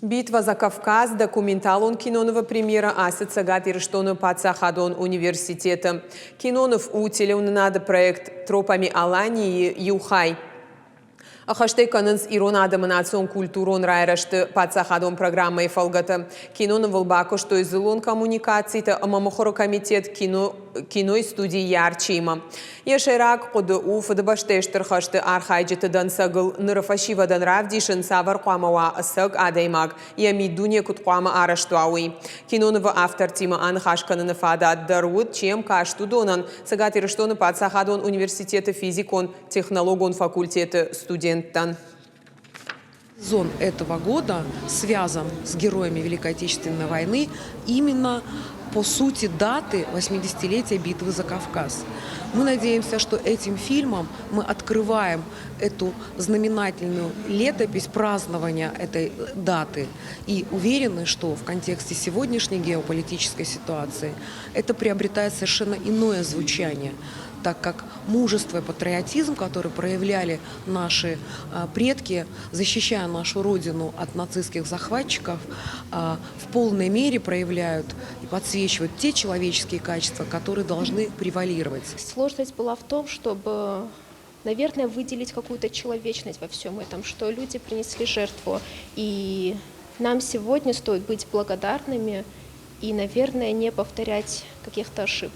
Битва за Кавказ документалон кинонывы премьерӕ ацыд Цӕгат Ирыстоны паддзахадон университеты. Киноныв у телеуынынады проект Тропами Алании-йы иу хай. Ӕххӕст ӕй кӕнынц ирон адӕмы национ-культурон райрӕзты паддзахадон программӕйы фӕлгӕты. Кинонывыл бакуыстой дзыллон коммуникациты ӕмӕ мыхуыры комитет кино кинойы студи Ярче-имӕ. Йӕ сӕйраг хъуыды у Фыдыбӕстӕйы Стыр хӕсты архайджыты дӕнцӕгыл ныры фӕсивӕдӕн равдисын, цавӕр хъуамӕ уа ӕцӕг адӕймаг, йӕ миддуне куыд хъуамӕ арӕзт уа, уый. Кинонывы автортимӕ аныхас кӕныны фадат дӕр уыд, чи йӕм каст, уыдонӕн, Цӕгат Ирыстоны паддзахадон университеты физикон-технологон факультеты студенттӕн. Сезон этого года связан с героями Великой Отечественной войны именно по сути даты 80-летия битвы за Кавказ. Мы надеемся, что этим фильмом мы открываем эту знаменательную летопись празднования этой даты и уверены, что в контексте сегодняшней геополитической ситуации это приобретает совершенно иное звучание, так как мужество и патриотизм, который проявляли наши предки, защищая нашу родину от нацистских захватчиков, в полной мере проявляют и подсвечивают те человеческие качества, которые должны превалировать. Сложность была в том, чтобы, наверное, выделить какую-то человечность во всем этом, что люди принесли жертву. И нам сегодня стоит быть благодарными и, наверное, не повторять каких-то ошибок.